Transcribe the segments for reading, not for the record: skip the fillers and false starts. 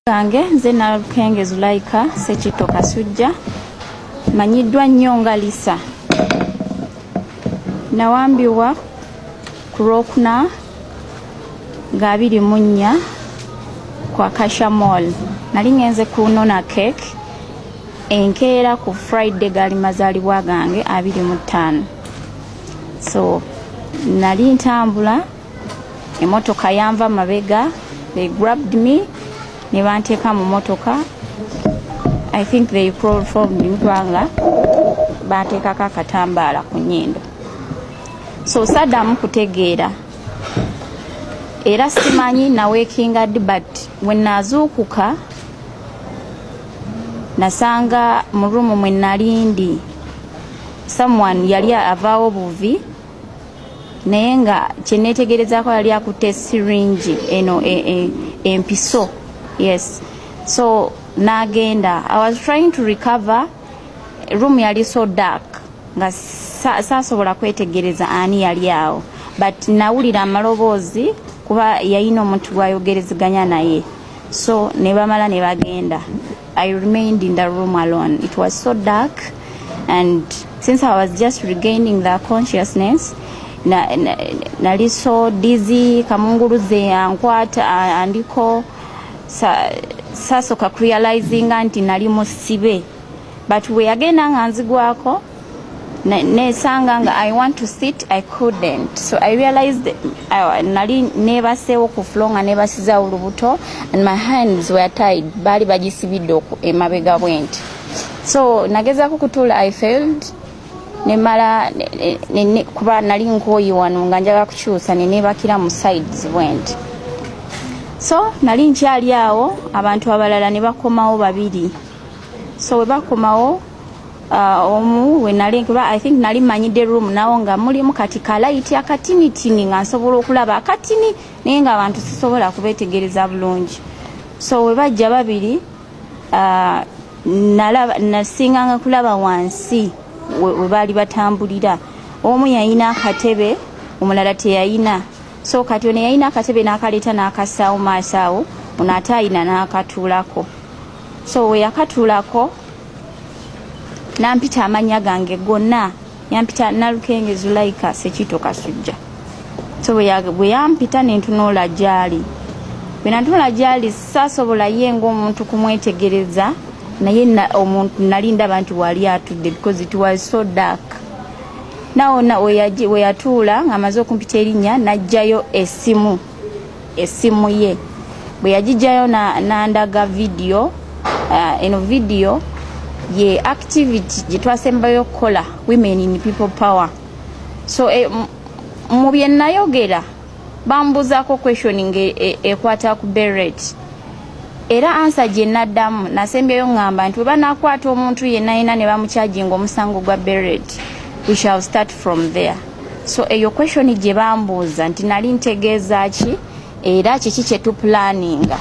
Gange nze Nalukenge Zulaika Sekitto Kasujja, manyiddwa nnyo nga Lisa. Nawambibwa ku Lwokuna nga 24 ku Acacia Mall. Nali ngenze kunona cake enkeera ku Friday, gaali mazaalibwa gange 25. So nali ntambula, emotoka yanva mabega, they grabbed me ne banteeka mu motoka. I think they chloroformed me kubanga banteekako akatambaala ku nnyindo. So saddamu kutegeera era simanyi naweekinga ddi, but we naazuukuka nasanga mu room mwe nali ndi someone yali avaawo buvi, naye nga kyeneetegerezaako yali akutte syringe eno empiso. Yes, so n'agenda. I was trying to recover. Room yali so dark nga saasobola kwetegereza ani yali awo, but nawulira amaloboozi kuba yalina omuntu gwayogerezeganya naye. So ne bamala ne bagenda. I remained in the room alone. It was so dark, and since I was just regaining the consciousness, nali so dizzy, kamunguluze ankwata andiko sasooka kurealizinga nti nali musibe. But we yagenda nga nzigwako, nesanga nga I want to sit, I couldn't. So I realized nali nebaseewo ku floor nga nebasizaawo olubuto, and my hands were tied, baali bagisibidde emabega bwenti. So nagezaako kutuula, I failed. Nemala kuba nali nkooyi wano nga njagala kukyusa, nenebakira mu sides bwenti. So nali nkyali awo, abantu abalala ne bakomawo babiri. So we bakomawo, omu we nali, kuba I think nali manyidde room nawo nga mulimu kati kalight akatinitini nga nsobola okulaba akatini, naye nga abantu sisobola kubeetegereza bulungi. So we bajja babiri, nalaba, nasinganga kulaba wansi we baali batambulira. Omu yayina akatebe, omulala teyayina. So kati ono yayina akatebe n'akaleeta n'akassaawo maaso awo, ono ate ayina n'akatuulako. So we yakatuulako nampita amannya gange gonna, yampita Nalukenge Zulaika Sekito Kasujja. So bwe yampita nentunula gyali, bwe nantunula gyali saasobola ye ng'omuntu kumwetegereza, naye omuntu nali ndaba nti wali atudde because it was so dark. Nawo we yatuula ng'amaze okumpita erinnya, n'aggyayo essimu ye. Bwe yagijjayo n'andaga video. Eno video ye activity gye twasembayo okukola, Women in People Power. So mu bye nayogera bambuzaako question nga ekwata ku beret, era answer gye naddamu nasembyeyo ŋŋamba nti bwe banakwata omuntu yenna yenna ne bamucharginga omusango gwa beret, we shall start from there. So eyo question gye bambuuza nti nali ntegeeza ki era kiki kye tuplanninga,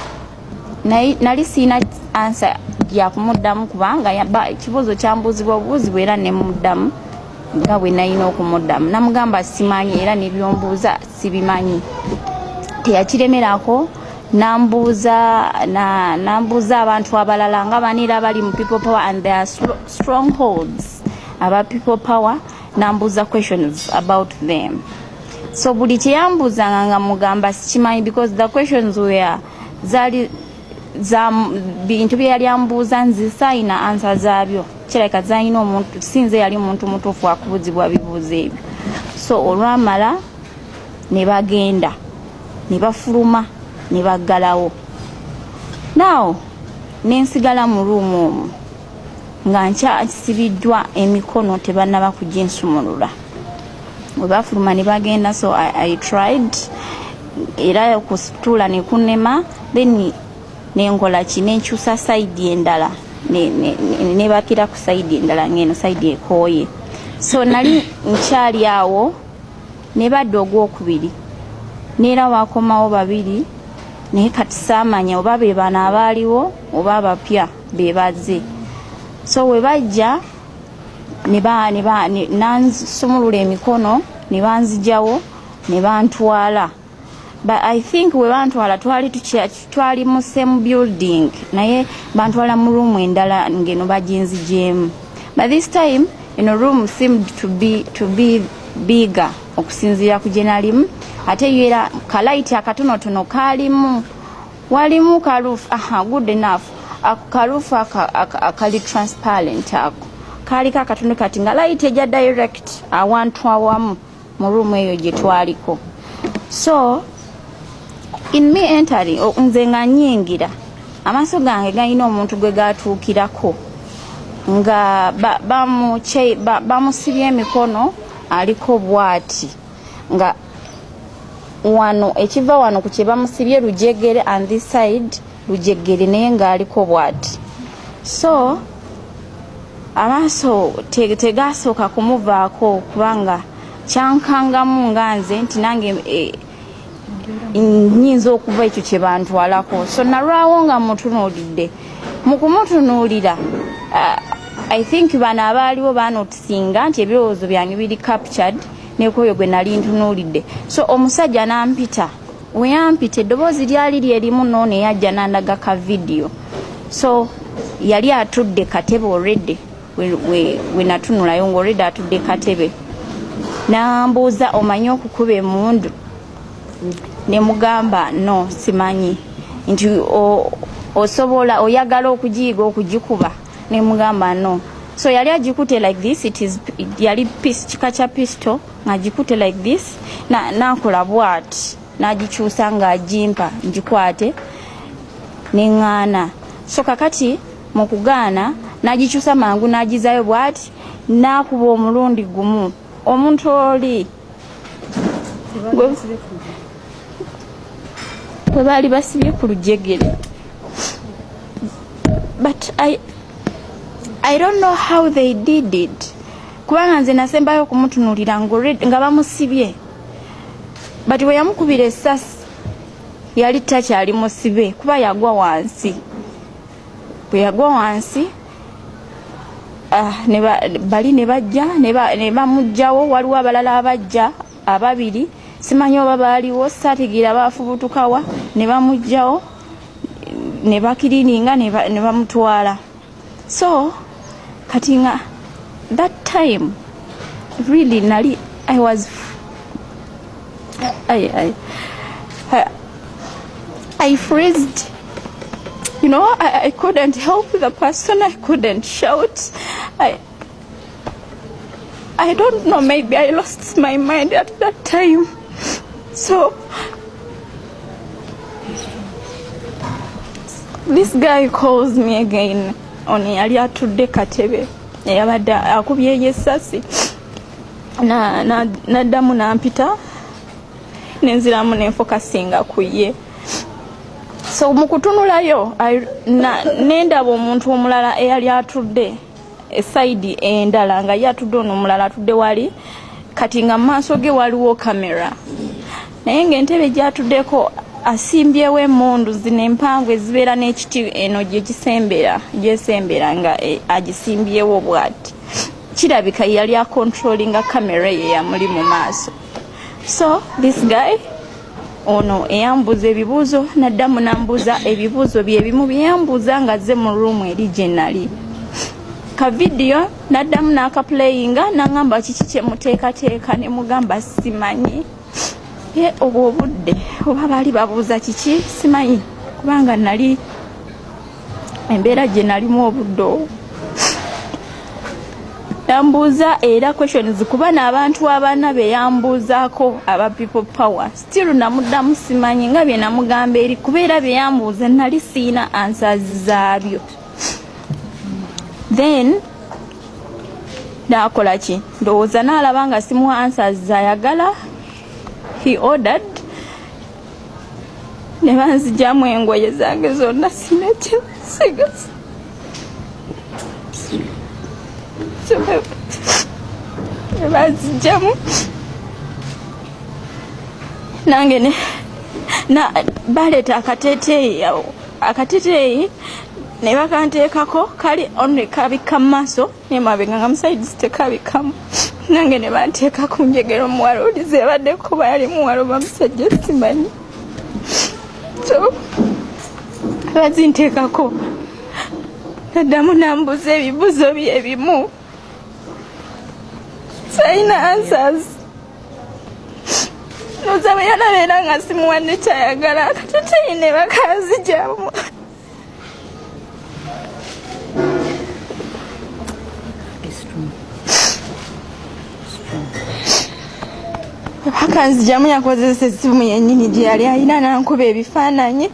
nali siina answer yakumuddamu kubanga ekibuuzo kyambuuzibwa obubuuzibwa era nemuddamu nga bwe nalina okumuddamu. Namugamba simanyi era nebyombuuza sibimanyi. Teyakiremerako, nambuuza nambuuza abantu abalala nga banira bali mu People Power and their strongholds aba People Power, nambuuza questions about them. So buli kyeyambuuzanga nga mugamba sikimanyi because the questions were zaali za bintu bye yali ambuuza nze saayina answer zaabyo. Kirabika zalina omuntu, sinze yali muntu mutuufu akubuuzibwa bibuuzo ebyo. So olwamala ne bagenda ne bafuluma ne baggalawo. Naawo nensigala mu room omwo nga nkyasibiddwa emikono, tebannaba kuginsumulula. Bwe bafuluma ne bagenda, so I tried era okutuula ne kunema, then nenkola ki, nenkyusa side endala, nebakira ku side endala ngeno side ekooye. So nali nkyali awo ne badda ogwokubiri, neera wakomawo babiri, naye kati saamanya oba be bano abaaliwo oba abapya be bazze. So we bajja nansumulula emikono ne banzijawo ne bantwala. But I think we bantwala twali twali mu same building, naye bantwala mu room endala ngeno baginzigyemu. But this time eno room seemed to be bigger okusinziira ku gye nalimu. Ate yo era kalight akatonotono kaalimu, walimu karoof. Aha, good enough. Ako karoof akali transparent, ako kaaliko akatono kati nga light ejja direct awantu awamu mu room eyo gye twaliko. So in me entering, nze nga nyingira, amaaso gange galina omuntu gwe gatuukirako nga bamusibye emikono, aliko bwati nga wano ekiva wano ku kye bamusibye lujegere, and this side lujegere, naye ng'aliko bwati. So amaaso tegasooka kumuvaako kubanga kyankangamu nga nze nti nange nyinza okuva ekyo kye bantwalako. So nalwawo nga mutunuulidde. Mu kumutunuulira, I think bano abaaliwo banotisinga nti ebirowoozo byange biri captured nekwoyo gwe nali ntunuulidde. So omusajja nampita. Weyampita, eddoboozi lyali lyerimu noono eyajja nandaga ka vidiyo. So yali atudde katebe already. We natunulayo nga already atudde katebe. Nambuuza, "Omanyi okukuba emundu?" Ne mugamba, "No, simanyi." Nti, "Osobola, oyagala okugiyiga okugikuba?" Ne mugamba, "No." So yali agikute like this. It is yali kika kya pistol, ng'agikute like this. Nakola bwati, n'agikyusa ng'agimpa ngikwate, neŋŋaana. So kakati mu kugaana, n'agikyusa mangu n'agizayo bwati, n'akuba omulundi gumu omuntu oli gwe baali basibye ku lujegere. But I don't know how they did it, kubanga nze nasembayo okumutunuulira nga bamusibye, but bwe yamukubira essasi yali takyali musibe, kuba yagwa wansi. Bwe yagwa wansi, bali ne bajja ne bamuggyawo. Waliwo abalala abajja ababiri, simanyi oba baaliwo, saategeera baafubutukawa, ne bamuggyawo ne bakirininga ne bamutwala. So kati nga that time really nali I was I freezed. I couldn't help the person. I couldn't shout. I don't know, maybe I lost my mind at that time. So this guy calls me again. Ono yali atudde katebe eyabadde akubyeyo essasi, naddamu nampita, nenziramu nenfokasinga ku ye. So mu kutunulayo nendaba omuntu omulala eyali atudde eside endala, nga ye atudde, ono omulala atudde wali. Kati nga mu maaso ge waliwo kamera, naye ng'entebe gyatuddeko asimbyewo emmundu zino empanvu ezibeera n'ekiti eno gyekisembera gyesembera, nga agisimbyewo bw'ati. Kirabika yali acontrollinga kamera ye yamuli mu maaso. So this guy ono eyambuuza ebibuuzo naddamu nambuuza ebibuuzo byebimu byeyambuuza nga azze mu room eri gye nali. Ka vidiyo naddamu n'akaplayinga, naŋŋamba, "Kiki kyemuteekateeka?" Ne mugamba, "Simanyi." Ye obwo obudde oba baali babuuza kiki simanyi, kubanga nali embeera gye nalimu obudde obwo. Yambuuza era questions kuba n'abantu abana be yambuuzaako aba People Power. Still namuddamu simanyi, nga bye namugamba eri, kubeera bye yambuuza nali siina answers zaabyo. Then nakola ki, ndowooza naalaba nga simuwa answers zayagala, he ordered ne banzijamu engoye zange zonna, sina kyensigaza. Ne banzijamu nange ne na baleeta akateeteeyi awo, akateeteeyi ne bakanteekako, kali only kabikka mu maaso nemabega, nga musides tekabikamu. Nange ne banteeka ku njegera. Omuwala oli zebaddeko, kuba yali muwala oba musajja simanyi. So bazinteekako, naddamu nambuuza ebibuuzo byebimu, sayina answers. Noza bwe yalabeera nga simuwadde kyayagala, akateteyi ne bakanzijamu. Be strong. Strong. Bakanzijamu, yakozesa essimu yennyini gye yali alina nankuba ebifaananyi.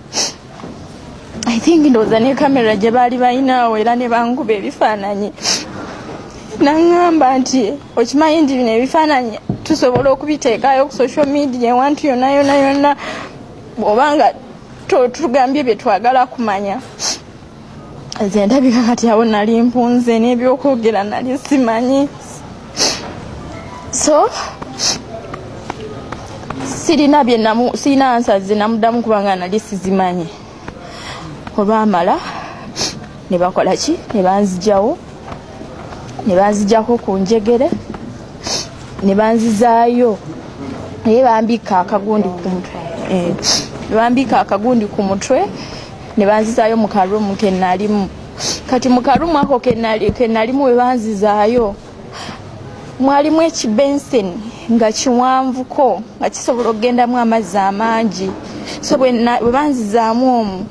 I think ndowooza ne kamera gye baali balinaawo era ne bankuba ebifaananyi. Naŋŋamba nti, "Okimanyi nti bino ebifaananyi tusobola okubiteekayo ku social media ewantu yonna yonna yonna bw'obanga tugambye bye twagala kumanya?" Nze ndabika kati awo nali mpunze n'ebyokwogera nali simanyi. So sirina byenamu, sirina answers zenamuddamu kubanga nali sizimanyi. Olwamala ne bakola ki, ne banzijawo, ne banzijako ku njegere ne banzizaayo, naye bambikka akagundi ku mutwe. Ne bambikka akagundi ku mutwe ne banzizaayo mu karumu kenalimu. Kati mu karumu ako kenalimu we banzizaayo mwalimu ekibenseni nga kiwanvuko nga kisobola okugendamu amazzi amangi. So bwe banzizaamu omwo,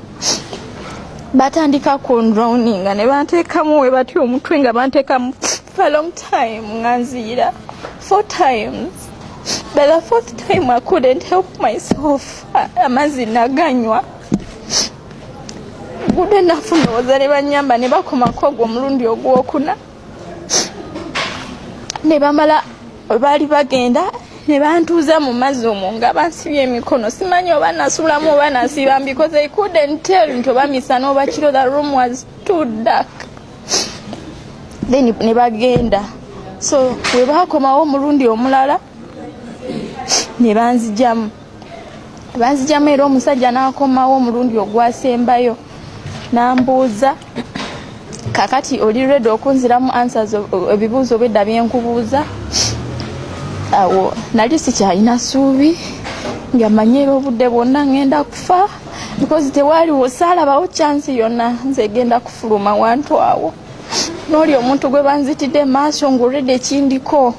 batandika ku drowninga ne banteekamu we batya omutwe nga banteekamu for a long time nga nziyira four times. By the fourth time I couldn't help myself, amazzi naganywa. Good enough ndowooza ne banyamba ne bakomako ogwo omulundi ogwokuna ne bamala. Baali bagenda ne bantuuza mu mazzi omwo nga bansibye emikono. Simanyi oba nasulamu oba nasiba because I couldn't tell nti oba misana oba kiro. The room was too dark. Then ne bagenda. So bwe bakomawo omulundi omulala ne banzijamu, banzijamu era omusajja n'akomawo omulundi ogwasembayo n'ambuuza, "Kakati oli ready okunziramu answers ebibuuzo obwedda byenkubuuza?" Awo nali sikyalina ssuubi nga manye era obudde bwonna ngenda kufa because tewaaliwo, saalabawo chance yonna nze genda kufuluma wantu awo n'oli omuntu gwe banzitidde maaso ng'olredde ekindiko.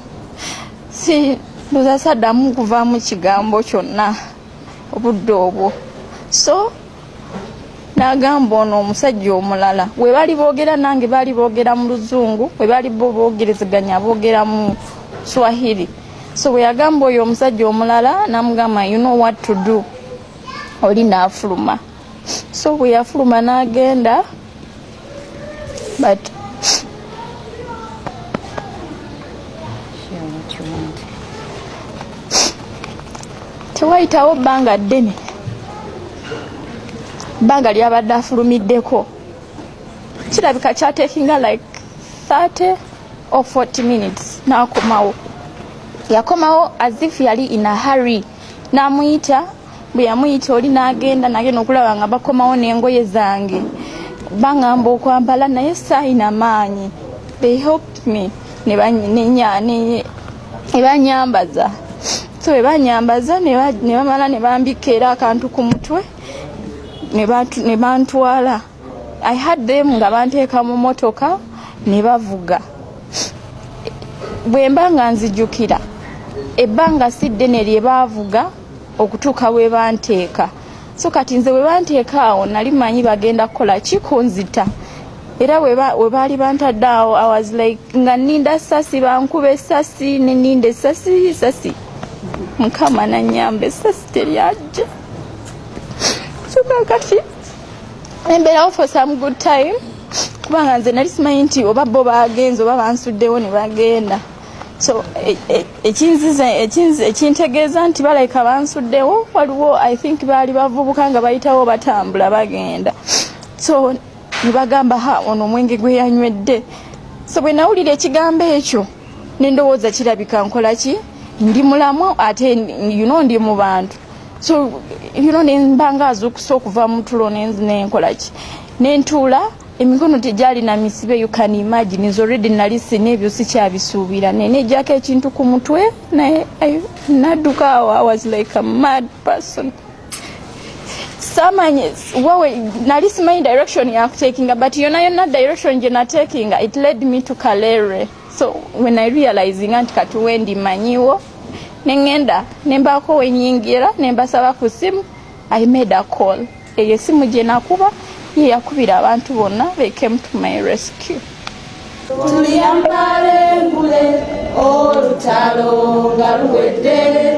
Si ndoza saddamu kuvaamu kigambo kyonna obudde obwo. So n'agamba ono omusajja omulala, we baali boogera nange baali boogera mu Luzungu, we baali bo boogerezeganya boogera mu Swahili. So bwe yagamba oyo omusajja omulala n'amugamba, "You know what to do." Oli n'afuluma. So bwe yafuluma n'agenda, but Share what you want. Tewayitawo bbanga ddene, bbanga lyabadde afulumiddeko kirabika kyatekinga like 30 or 40 minutes, n'akomawo. Yakomawo as if yali in a hurry. N'amuyita. Bwe yamuyita oli n'agenda, nagenda okulaba nga bakomawo n'engoye zange, baŋŋamba okwambala naye saayina maanyi. They helped me ne banyambaza. So bwe banyambaza ne bamala ne bambika era akantu ku mutwe ne bantwala. I had them nga banteeka mu motoka ne bavuga. Bwe mba nga nzijukira, ebbanga si ddene lye baavuga okutuuka we banteeka. So kati nze we banteeka awo nali manyi bagenda kukola ki? Kunzita. Era we baali bantadde awo, I was like nga nninda sasi bankuba essasi, neninda essasi esasi. Mukama nanyamba, essasi teryajja. So kakati embeerawo for some good time kubanga nze nali simanyi nti oba bo bagenze oba bansuddewo ne bagenda. So ekintegeeza nti balabika bansuddewo, waliwo I think baali bavubuka nga bayitawo batambula bagenda. So ne bagamba, "Ha, ono omwenge gwe yanywedde." So bwe nawulira ekigambo ekyo nendowooza kirabika nkola ki, ndi mulamu ate ndi mu bantu. So nemba nga azuukusa okuva mu tulo, nenkola ki, nentuula. Emikono tegyalina misibe. You can imagine, is already nali sina ebyo sikyabisuubira. Nenejjako ekintu ku mutwe naye nadduka awo. I was like a mad person. Samanyi wawe nali simanyi direction yakutakinga, but yonna yonna direction gye natakinga, it led me to Kalere. So when I realizinga nti kati wendi manyiwo, neŋŋenda nembaako wenyingira, nembasaba ku simu. I made a call. Eyo esimu gye nakuba ye yakubira abantu bonna. They came to my rescue. Tuliyambala engule olutalo nga luwedde.